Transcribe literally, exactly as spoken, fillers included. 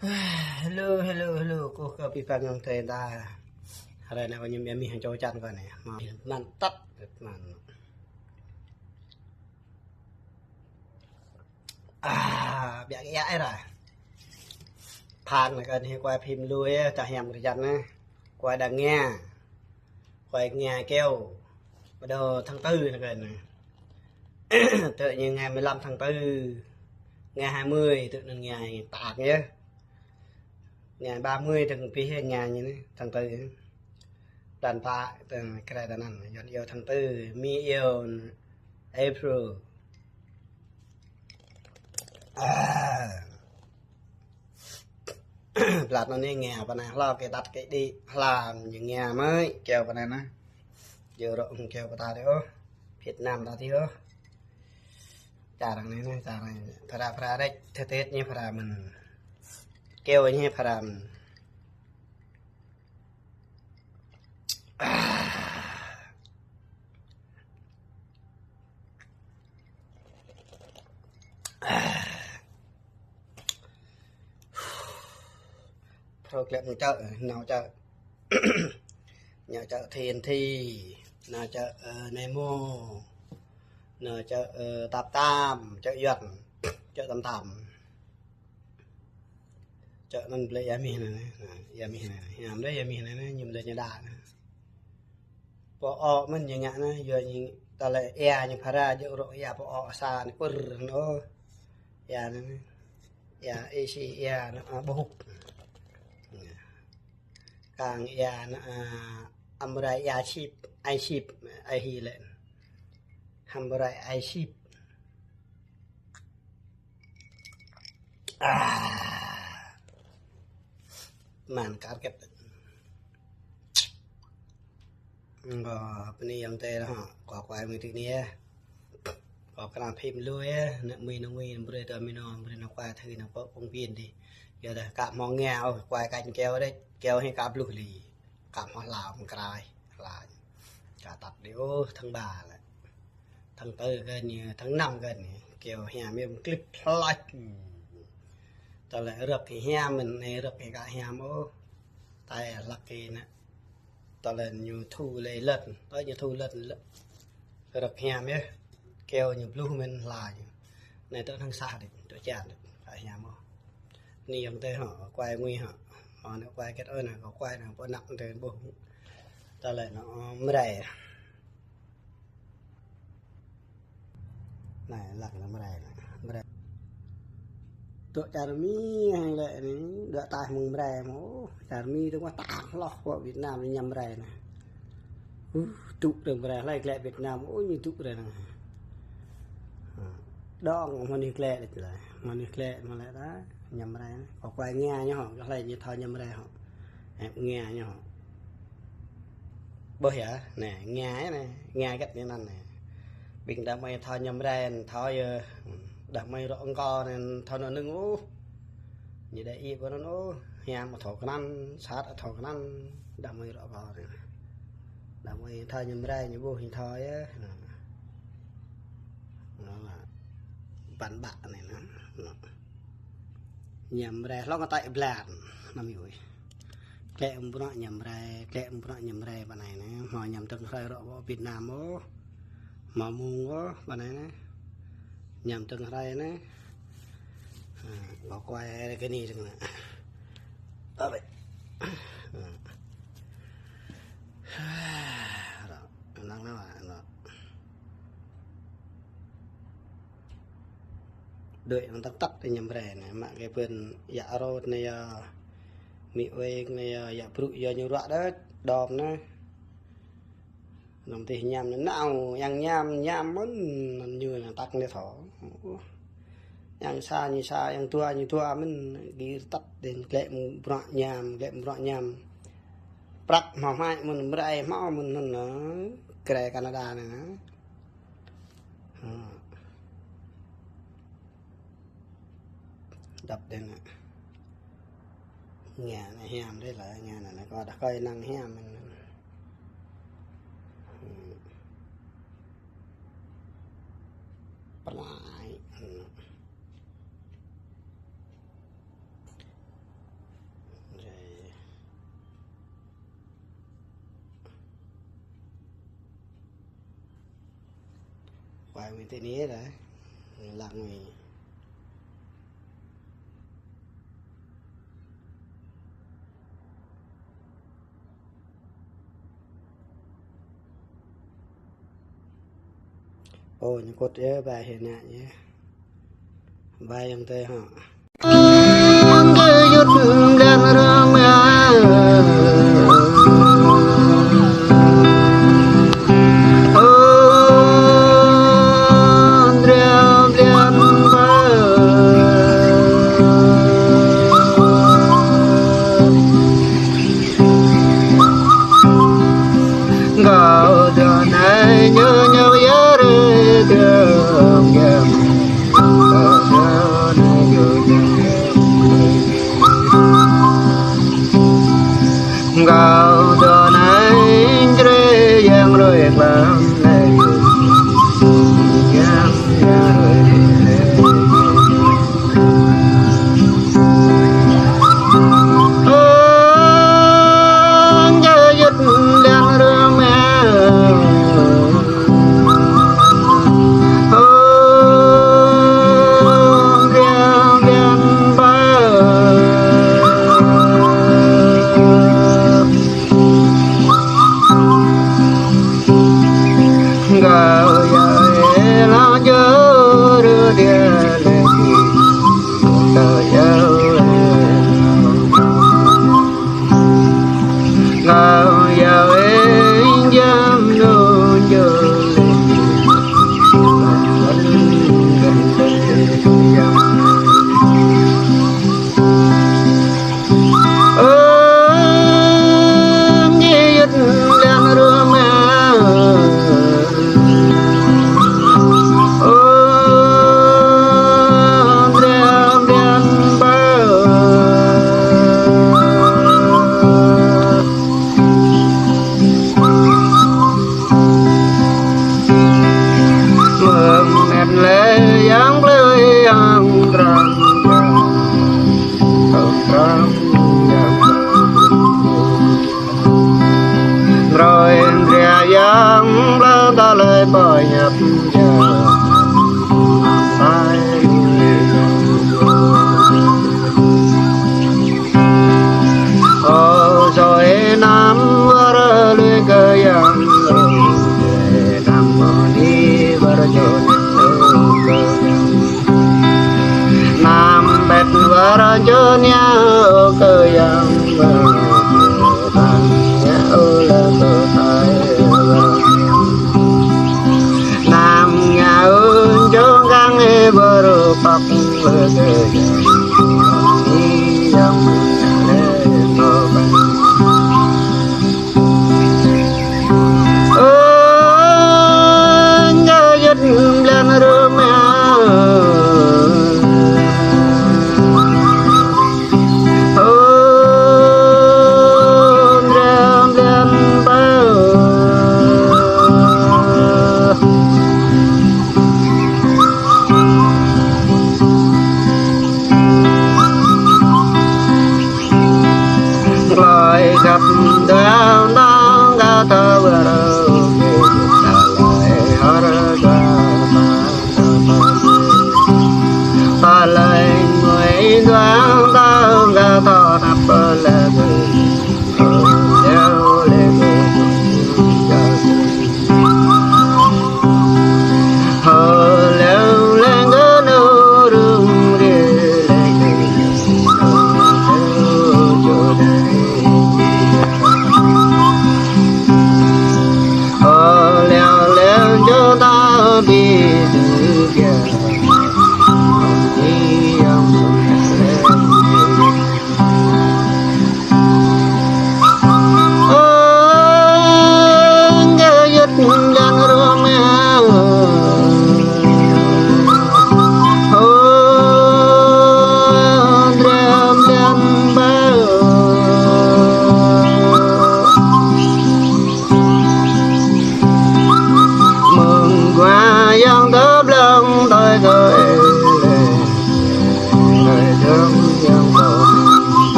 Hello, hello, hello. Kơ ƀing ayŏng adơi ta. Hrơi anai kâo ñŭm ia mih hăng čô čan kâo anai. Mă, măn tăt, măn. À, ƀiă kơ ia ih ră. Phang anai kơ anai kuai phim lui, ta hiam kơ čan anai. Kuai đang ngia. Kuai ngia keo. Bắt đầu tháng tư anai kơ anai. Tơ ñu ngày mười lăm tháng tư. Ngày hai mươi, tơ anŭn ngia tăk yơh. Ngày ba mươi tháng pih ngia ñu anai, tháng tư. Đàn pă, tơ kre đàn ăn, Yuan iâu tháng tư, Mi iâu April. À. Blat anŭn anai ngia pơ anai hloh kơ tăt kơ đĭ hla ñu ngia mơ̆i keo pơ anai anai. Yua rŏ keo pơ ta dih ôh. Việt Nam ta dih ôh. Čar anai anai, čar anai. Phara phara rĕč, thơt thơt ñu phara mơ̆n. Keo ñu phara mơ̆n. À. Program ñu čar, nao čar. Nao čar Thiên Thi, nao čar, ơ, Nemo, nao čar, ơ, Tap Tam, čar Yuan, čar Tam Tam. Čar anŭn blơi ia mih anai, anai. Nah, ia mih anai. Hiam đơi ia mih anai, anai, ñu blơi ñu đa anai. Pơ ôk mơ̆n ñu ngă anai, yua ñu tơlơi ia ñu phara jơ̆ rŏ ia pơ ôk sa anai pơr anai ôh. Ia anai. Ia isi ia anai, à, ƀuh. Kang ia anai, à, amrai ia sip, ai sip, ai hi lĕ. Amrai ai sip. À. Măn kar kĕt. Kâo pơni ayŏng adơi hŏ, kâo kuai mơ̆ng tui anai yơh. Kâo kơnang phim lui yơh, anŭn mơ̆ng anŭn mơ̆ng brơi tơ mơ̆ng anŭn, brơi anŭn kuai thâo anŭn pơ phóng viên dih. Yua dah ka hmâo ngia ôh, kuai kañ keo đĕč, keo hĭ ka bluh li. Ka hmâo hla mơ̆ng krai, hla. Ka tăt dih ôh, tháng ba lĕ. Tháng tư kơ anai, tháng năm kơ anai, keo hiam mơ̆n klip hlač. Tơlơi rơ̆k kơ hiam mơ̆n, anai rơ̆k kơ ka hiam ôh. Tai hlăk kơ anai. Tơlơi ñu thu lĕ lĕt, tơlơi ñu thu lĕt lĕ. Rơ̆k hiam yơh. Keo ñu bluh mơ̆n hla ñu. Anai tơ tháng sa dih, tơ čan dih, ka hiam ôh. Anai ayŏng adơi hŏ, kuai ngui hŏ. Hŏ anai kuai kĕt ơi anai, kâo kuai anai, pơ anăp adơi ƀuh. Tơlơi anŭn, ơ, mrai. Anai, lăk anai mrai anai. Mrai. Tŏ čar Mi hăng lĕ anai, dŏ taih mơ̆ng mrai mơ̆. Čar Mi tơ mơ̆ tah hloh pơ Việt Nam anai ñăm mrai anai. Uh, tŭ rơ̆ng mrai hlơi glaĭ Việt Nam, ôh, ñu tŭ rơ̆ng anai. Dŏng mơnuih glaĭ đĕč lĕ. Mơnuih glaĭ mơ̆ lĕ ta, ñăm mrai anai. Kâo kuai ngia ñu hŏ, hlơi ñu thâo ñăm mrai hŏ. Ĕp ngia ñu hŏ. Ƀuh yơh, anai, ngia anai, ngia kĕt anai anŭn anai. Ƀing đah mơi thâo ñăm mrai, thâo yơh, đah mơi rŏ ngkŏ anai, thâo anŭn anŭn ôh. Ñu đah iâu pơ anŭn ôh, hiam thâo kơnăn, sat thâo kơnăn, đah mơi rŏ ngkŏ anai. Đah mơi thâo ñăm mrai, ñu ƀuh ñu thâo yơh. Anŭn lĕ, păn ƀă anai anŭn. Ñăm mrai hlŏng kơ tai blan, anăm yui. Klĕ mơ̆ng bruă ñăm mrai, klĕ mơ̆ng bruă ñăm mrai pơ anai anai, hmâo ñăm tơ̆ng hrơi rŏ pơ Việt Nam ôh. Hmâo mơ̆ng ôh pơ anai anai. Ñăm tơ̆ng hrơi anai. Ha, kâo kuai kơ anai tơ̆ng anai. Ơ, ƀĕ. Ha. Rŏ, anŭn anai, anŭn. Đuaĭ anŭn tăt tăt ñăm mrai anai, mă kơ pơ̆n ia rôt anai ia, Mi Ueng anai ia, ia brŭ ia ñu ruă đĕč, đom anai. Anŭn tih ñăm anai nao, yang ñăm, ñăm mơ̆n, anŭn ñu anai tăk anai thâo. Yang sa ñu sa, yang dua ñu dua mơ̆n, gir tăt đen, glaĭ mơ̆ng bruă ñăm, glaĭ mơ̆ng bruă ñăm. Prăk hmâo hmai mơ̆n, mrai hmâo mơ̆n anŭn anai, kre Canada anai anai. Ha. Dăp đen anai. Ngia anai hiam đơi lĕ, ngia anai, anai kâo đah kơi năng hiam mơ̆n. Hmm. Pơnai. Hmm. Kami tơ anai dah, lăng mi. Ơ, ñu kŏt yơh, ba hĭ anai yơh. Ba yang tơ hŏ. Ơ, soi năm wơr lui kơ yang, năm mơ ni wơr jơnit kơ yang. Năm pet wơr jơnit kơ yang, năm ya ơ la kơ tai. Năm ngă ơn čơkăng ê bơrơpăk lơ kơ yang, yang mơ̆ng lĕ mơ̆ băng. Ơ, ngă yơ̆t blan rơma. Ơ, blan blan ba. Glói khăp dơ̆ng dơ̆ng gah thâo wơr, glói hơr dơ̆ng dơ̆ng. Pơlơi ngui dơ̆ng dơ̆ng gah thâo năp pơlơi.